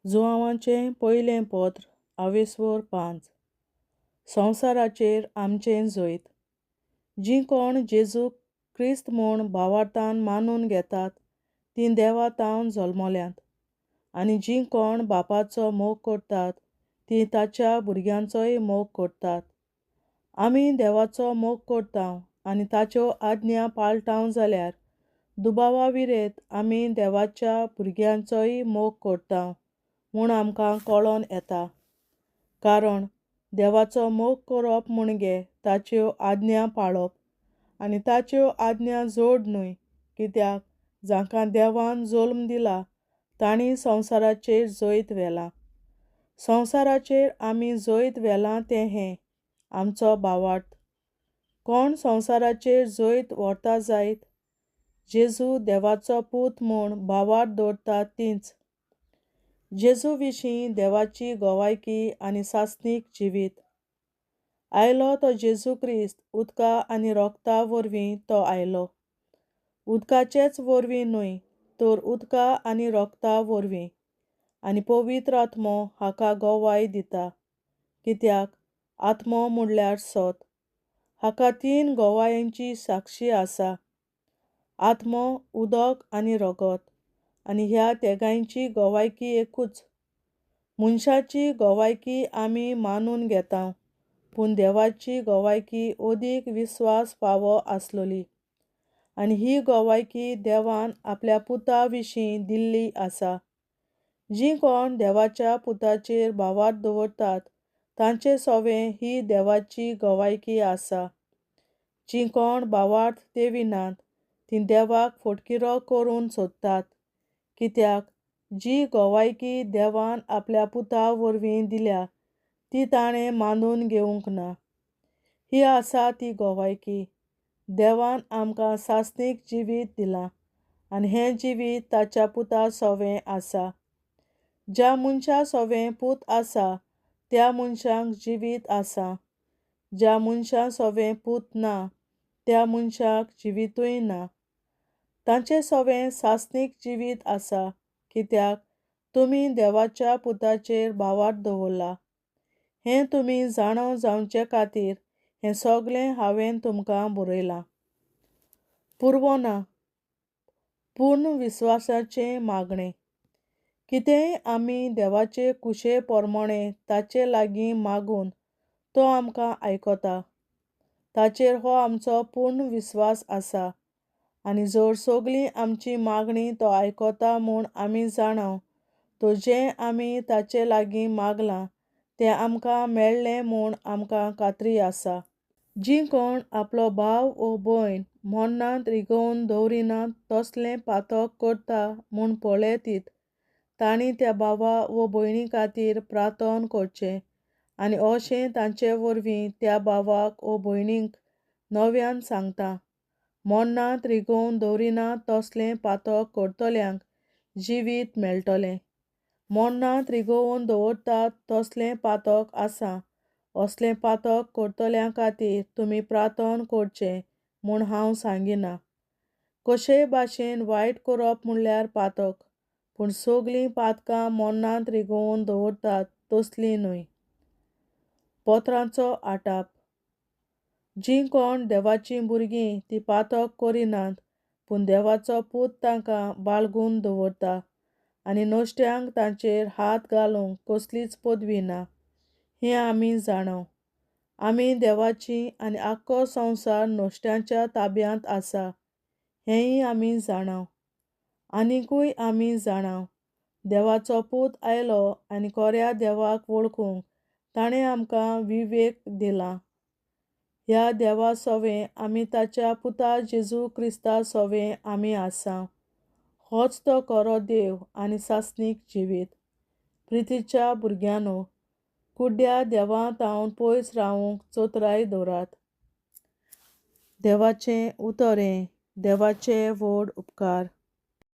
जुवांवाचें पयलें पत्र आवेस्वर 5. संवसाराचेर आमचें जैत. जीं कोण जेजूक क्रिस्त म्हूण भावार्थान मानून घेतात तीं देवा तावन जल्मल्यांत, आनी जीं कोण बापाचो मोग करतात तीं ताच्या भुरग्यांचोय मोग करतात. आमी देवाचो मोग करता आनी ताच्यो आज्ञा पाळटा जाल्यार दुबावा विरेत आमी देवाच्या भुरग्यांचोय मोग करता म्हूण आमकां कळोन येता. कारण देवाचो मोग करप म्हणजे ताच्यो आज्ञा पाळप, आनी ताच्यो आज्ञा जोड न्हय, कित्याक जांकां देवान जल्म दिला तांणी संवसाराचेर जैत व्हेलां. संवसाराचेर आमी जैत व्हेलां तें हें आमचो भावार्थ. कोण संवसाराचेर जैत व्हरता जायत? जेजू देवाचो पूत म्हूण भावार्थ दवरतात तींच. जेजू विशीं देवाची गवायकी आनी सासणीक जिवीत. आयलो तो जेजू क्रिस्त उदका आनी रोगता वरवीं तो आयलो. उदकाचेच वरवीं न्हय, तर उदका आनी रोगता वरवीं. आनी पवित्र आत्मो हाका गवाय दिता, कित्याक आत्मो म्हणल्यार सत. हाका 3 गवायांची साक्षी आसा, आत्मो, उदक आनी रगत, आनी ह्या तेगांयची गवायकी एकूच. मनशाची गवायकी आमी मानून घेता, पूण देवाची गवायकी अदीक विस्वास फावो आसलोली, आनी ही गवायकी देवान आपल्या पुता विशीं दिल्ली आसा. जीं कोण देवाच्या पुताचेर भावार्थ दवरतात तांचे सोवें ही देवाची गवायकी आसा. जीं कोण भावार्थ देविनात तीं देवाक फटकिरो करून सोदतात, कित्याक जी गवायकी देवान आपल्या पुता वरवीं दिल्या ती ताणें मानून घेवंक ना. ही आसा ती गवायकी, देवान आमकां सासणीक जिवीत दिलां आनी हें जिवीत ताच्या पुता सोवें आसा. ज्या मनशा सोवें पूत आसा त्या मनशांक जिवीत आसा, ज्या मनशा सोवें पूत ना त्या मनशाक जिवितूय ना. तांचे सोवें सासणीक जिवीत आसा, कित्याक तुमी देवाच्या पुताचेर भावार्थ दवरला. हें तुमी जाणा जावचे खातीर हें सगळें हांवें तुमकां बरयलां. पुरवना पूर्ण विस्वासाचें मागणें. कितेंय आमी देवाचे कुशे प्रमाणें ताचे लागीं मागून तो आमकां आयकता. ताचेर हो आमचो पूर्ण विस्वास आसा, आनी जर सगळीं आमची मागणी तो आयकता म्हूण आमी जाणा, तर जें आमी ताचे लागीं मागलां तें आमकां मेळ्ळें म्हूण आमकां खात्री आसा. जीं कोण आपलो भाव वो भयण मरणांत रिगोवन दवरिनात तसलें पातक करता म्हूण पळयतीत तांणी त्या भावा वो भयणी खातीर प्रार्थना करचें, आनी अशें तांचे वरवीं त्या भावाक वो भयणीक नव्यान सांगता, मरणांत रिगोवन दवरिनात तसलें पातक करतल्यांक जिवीत मेळटलें. मरणांत रिगोवन दवरतात तसलें पातक आसा, असलें पातक करतल्यां खातीर तुमी प्रार्थना करचें म्हूण हांव सांगिना. कशेय भाशेन वायट करप म्हणल्यार पातक, पूण सगळीं पातकां मरणांत रिगोवन दवरतात तसलीं न्हय. पत्रांचो आटाप. जीं कोण देवाचीं भुरगीं तीं पातक करिनात, पूण देवाचो पूत तांकां बाळगून दवरता, आनी नश्ट्यांक तांचेर हात घालूंक कसलीच पदवी ना, हें आमी जाणा. आमी देवाची आनी आख्खो संवसार नश्ट्यांच्या ताब्यांत आसा, हेंय आमी जाणा. आनिकूय आमी जाणा, देवाचो पूत आयलो आनी कोऱ्या देवाक वळखूंक ताणें आमकां विवेक दिला. ह्या देवा सोवें आमी ताच्या पुता जेजू क्रिस्ता सोवें आमी आसा. होच तो खरो देव आनी सासणीक जिवीत. प्रितीच्या भुरग्यांनो, कुड्ड्या देवा तावन पयस रावूंक चतुराय दवरात. देवाचें उतर हें देवाचे व्हड उपकार.